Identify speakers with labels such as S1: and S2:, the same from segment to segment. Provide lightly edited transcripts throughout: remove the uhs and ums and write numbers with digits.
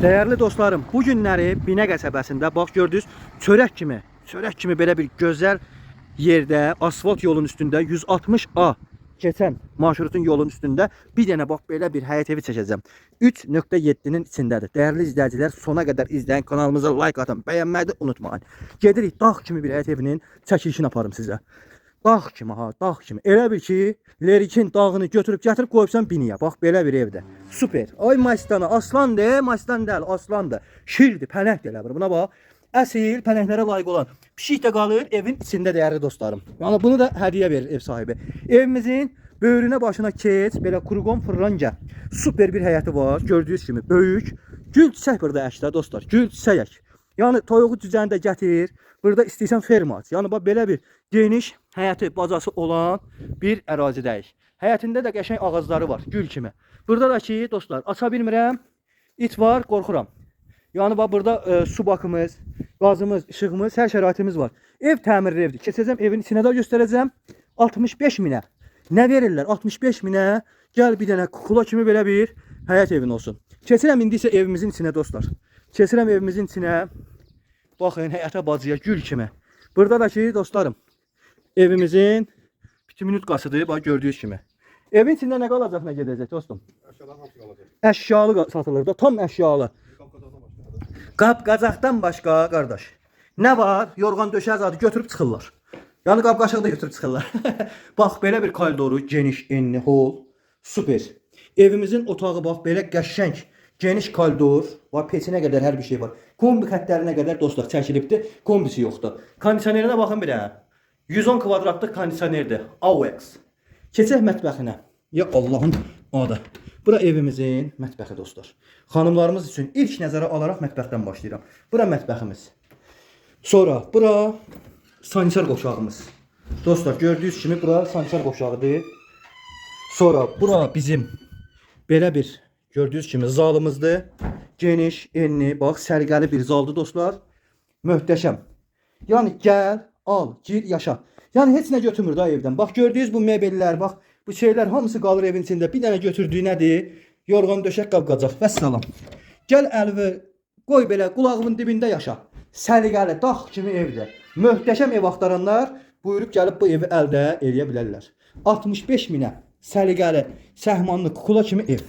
S1: Dəyərli dostlarım, bu günləri Binə qəsəbəsində bax gördünüz, çörək kimi, çörək kimi belə bir gözəl yerdə, asfalt yolun üstündə 160A keçən marşrutun yolun üstündə bir dənə bax belə bir həyət evi çəkəcəm. 3.7-nin içindədir. Dəyərli izləyicilər, sona qədər izləyin, kanalımıza like atın, bəyənməyi də unutmayın. Gedirik dağ kimi bir həyət evinin çəkilişini aparım sizə. Dağ kimi ha, dağ kimi. Elə bil ki, Lerikin dağını götürüb gətirib qoyubsan biniyə. Bax belə bir evdə. Super. Ay Mastana, aslan de, Mastan deyil, aslandır. Şirdir, pələngdir elə bir. Buna bax. Əsil pələnglərə layiq olan. Pişik də qalır evin içində dəyərli dostlarım. Yəni bunu da hədiyyə verir ev sahibi. Evimizin böyrünə başına keç, belə kuruqon fırlanca. Super bir həyəti var. Gördüyünüz kimi böyük. Gül çiçək burada əkdə dostlar. Gül çiçək ək. Yəni toyuğu cücəni də gətir. Burada istəyirsən ferma aç. Yəni bax belə bir geniş həyəti, bacası olan bir ərazidəyik. Həyətində də qəşəng ağacları var, gül kimi. Burada da ki, dostlar, aça bilmirəm. İt var, qorxuram. Yəni bax burada su bakımız, qazımız, işığımız, hər şəraitimiz var. Ev təmirli evdir. Keçəcəm evin içinə də göstərəcəm. 65 minə. Nə verirlər? 65 minə. Gəl bir dənə kukula kimi belə bir həyət evin olsun. Keçirəm indi isə evimizin içinə dostlar. Keçirəm evimizin içinə. Baxın həyətə bacıya gül kimi. Burada da ki dostlarım evimizin bitiminutkasıdır bax gördüyünüz kimi. Evin içində nə qalacaq, nə gedəcək dostum?
S2: Əşyaların hamısı qalacaq.
S1: Əşyalı satılır da, tam əşyalı.
S2: Qapqazaqdan başqa.
S1: Qap-qacaqdan başqa qardaş. Nə var? Yorğan döşək zadı götürüb çıxırlar. Yəni qap-qaşığı da götürüb çıxırlar. Bax belə bir koridoru, geniş, enli hol. Super. Evimizin otağı bax belə qəşəng, geniş koridor. Bax peçinə qədər hər bir şey var. Kombi xəttlərinə qədər dostlar çəkilibdi. Kombisi yoxdur. Kondisionerinə baxın bir dənə. 110 kvadratlıq kondisionerdir. AUX. Keçək mətbəxinə. Ya Allahın adı. Bura evimizin mətbəxi dostlar. Xanımlarımız üçün ilk nəzərə alaraq mətbəxdən başlayıram. Bura mətbəximiz. Sonra bura sanitar qovşağımız. Dostlar gördüyünüz kimi bura sanitar qovşağıdır. Sonra bura bizim belə bir gördüyünüz kimi zalımızdır. Geniş, enli, bax səliqəli bir zaldır dostlar. Möhtəşəm. Yəni gəl, al, gir, yaşa. Yəni heç nə götürmür da evdən. Bax gördüyünüz bu mebellər, bax bu şeylər hamısı qalır evin içində. Bir dənə götürdüyü nədir? Yorğan, döşək, qab-qacaq. Vəssalam. Gəl əlvi qoy belə qulağımın dibində yaşa. Səliqəli, dağ kimi evdir. Möhtəşəm ev axtaranlar buyurub gəlib bu evi əldə eləyə bilərlər. 65 minə səliqəli, səhmanlı, kukula kimi ev.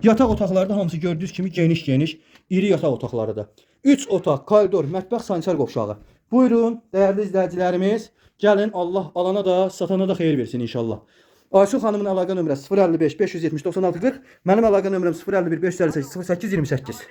S1: Yataq otaqları da hamısı gördüyünüz kimi geniş-geniş, iri yataq otaqlarıdır. 3 otaq, koridor, mətbəx, sanitar qovşağı. Buyurun, dəyərli izləyicilərimiz, gəlin Allah alana da, satana da xeyir versin inşallah. Aysu xanımın əlaqə nömrəsi 055 570 96 40, mənim əlaqə nömrəm 051 558 08 28.